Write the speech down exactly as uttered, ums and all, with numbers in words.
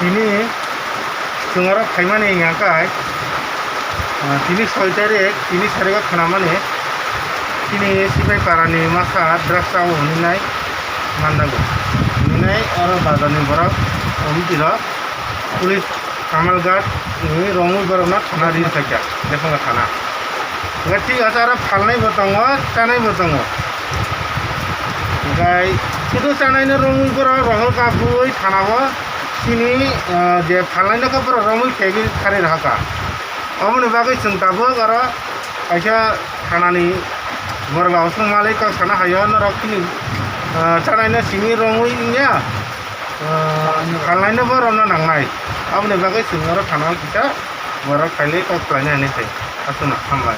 Tini chwng oro phaimani hwnka khe, ah, tini soi tarik, tini sarigo khnamani, chini Sipai Parani masa drugs o hwnwi nai manjago. Hwnwi nai oro bazarni borok committee rok police Kamalghat ni romwi borokno thana ri phaikha, Dephanga thana. Hwnkhe thik asa aro phalnai bo tongo, chanai bo tongo. Hwnkhe sudu chanaino romwi borok rohor kabui thanao chini, ah, je phalnaino khe borok romwi khegwi kharwi rohorkha. Oboni bagwi chwng tabuk oro kaisa thanani borok rok song malai kok sana hayo norok chini, ah, chanaino simi romwi wngya. Ah, phalnaino bo romna nangnai. Aboni bagwi chwng oro thana kisa borok khailai kok khlainai hinwi sai. Aswkno hambai.